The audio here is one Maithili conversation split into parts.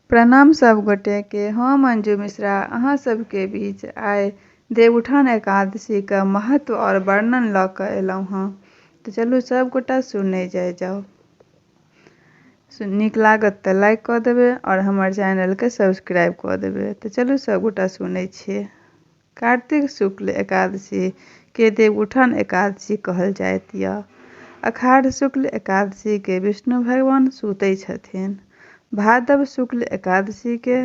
प्रणाम सब गोटे के, हम अंजू मिश्रा अहाँ सबके बीच आइ देवउठान एकादशी के महत्व और वर्णन लऽ कऽ एलहुँ हँ। तऽ चलू सब गोटा सुनै जाइ जाउ। नीक लागत तऽ लाइक कऽ देबै आओर हमर चैनलके सब्सक्राइब कऽ देबै। तऽ चलू सब गोटा सुनै छियै। कार्तिक शुक्ल एकादशी के देवउठान एकादशी कहल जाइत यऽ। अखाढ़ शुक्ल एकादशी के विष्णु भगवान सुतै छथिन। भादव शुक्ल एकादशी के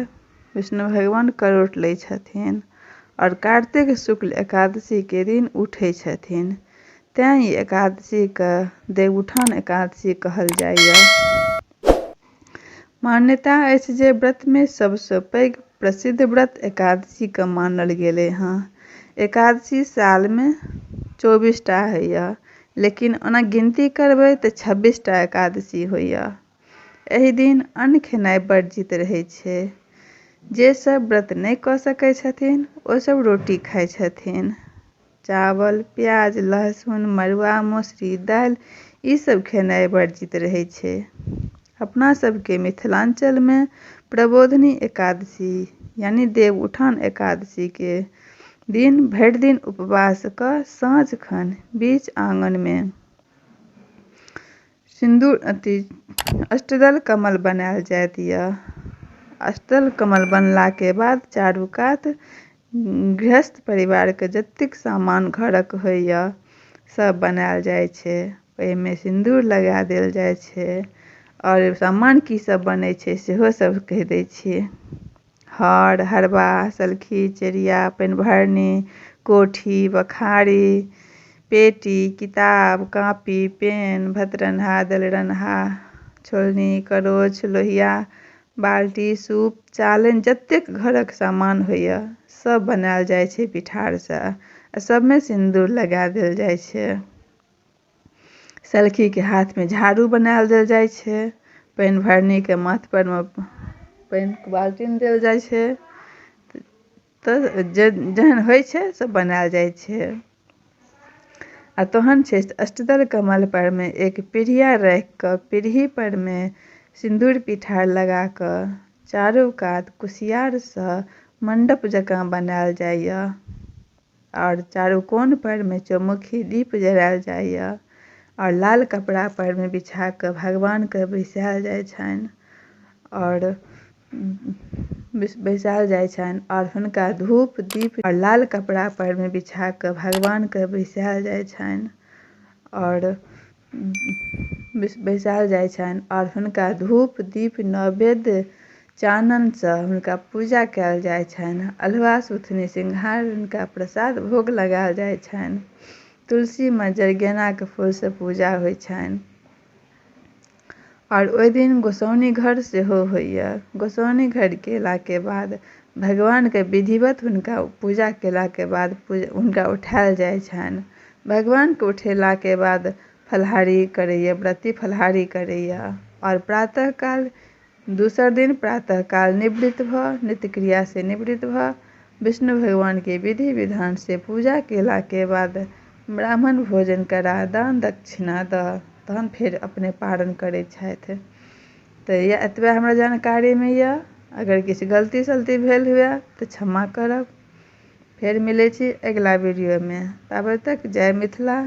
विष्णु भगवान करोट लै छथिन आओर कार्तिक शुक्ल एकादशी के दिन उठै छथिन। तेँ ई एकादशी के देवउठान एकादशी कहल जाइए। मान्यता अछि जे व्रतमे सबसँ पैघ प्रसिद्ध व्रत एकादशीके मानल गेलै हँ। एकादशी सालमे 24टा होइए, लेकिन ओना गिनती करबै तऽ 26टा एकादशी होइए। एहि दिन अन्न खेनाइ वर्जित रहै छै। जे सब व्रत नहि कऽ सकै छथिन ओसब रोटी खाइ छथिन। चावल, प्याज, लहसुन, मड़ुआ, मसुरी, दालि ईसब खेनाइ वर्जित रहै छै। अपना सबके मिथिलाञ्चलमे प्रबोधनी एकादशी यानि देवउठान एकादशीके दिन भरि दिन उपवास कऽ साँझ खन बीच आँगनमे सिन्दूर अथी अष्टदल कमल बनायल जाइत यऽ। अष्टदल कमल बनलाके बाद चारू कात गृहस्थ परिवारके जतेक सामान घरक होइए सब बनायल जाइ छै। ओहिमे सिन्दूर लगा देल जाइ छै। आओर सामान की सब बनै छै सेहो सब कहि दै छी। हर, हरबाह, सलखी, चेरिया, पानिभरनी, कोठी, बखारी, पेटी, किताब, कापी, पेन, भतरन्हा, दलिरन्हा, छोलनी, करछ, लोहिया, बाल्टी, सूप, चालनि जतेक घरक सामान होइए सब बनायल जाइ छै पिठारसँ आ सबमे सिन्दूर लगा देल जाइ छै। सलखीके हाथमे झाड़ू बनायल देल जाइ छै। पानिभरनीके माथपरमे पानिके बाल्टीन देल जाइ छै। तऽ जेहन होइ छै सब बनायल जाइ छै। आ तहन छै अष्टदल कमल परमे एक पीढ़िया राखि कऽ पीढ़ी परमे सिन्दूर पिठार लगा कऽ चारू कात कुसियारसँ मण्डप जकाँ बनायल जाइए। आओर चारू कोन परमे चौमुखी दीप जरायल जाइए। आओर लाल कपड़ा परमे बिछा कऽ भगवानके बैसायल जाइ छनि। आओर बैसायल जाइ छनि आओर हुनका धूप दीप आओर लाल कपड़ा परमे बिछा कऽ भगवानके बैसायल जाइ छनि। आओर बैसायल जाइ छनि आओर हुनका धूप दीप नैवेद्य चाननसँ हुनका पूजा कयल जाइ छनि। अल्हुआ सुथनी सिंघार हुनका प्रसाद भोग लगायल जाइ छनि। तुलसीमे जरगेनाके फूलसँ पूजा होइ छनि। आओर ओहि दिन गोसाउनि घर सेहो होइए। गोसाउनि घर केलाके बाद भगवानके विधिवत हुनका पूजा केलाके बाद हुनका उठायल जाइ छनि। भगवानके उठेलाके बाद फलाहारी करैए, व्रती फलाहारी करैए। आओर प्रातःकाल दोसर दिन प्रातःकाल निवृत्त भऽ नित्यक्रियासँ निवृत्त भऽ विष्णु भगवानके विधि विधानसँ पूजा केलाके बाद ब्राह्मण भोजन करा दान दक्षिणा दऽ तहन फेर अपने पारण करै छथि। तऽ इएह एतबे हमरा जानकारीमे यऽ। अगर किछु गलती सलती भेल हुए तऽ क्षमा करब। फेर मिलै छी अगिला वीडियोमे, ताबे तक जय मिथिला।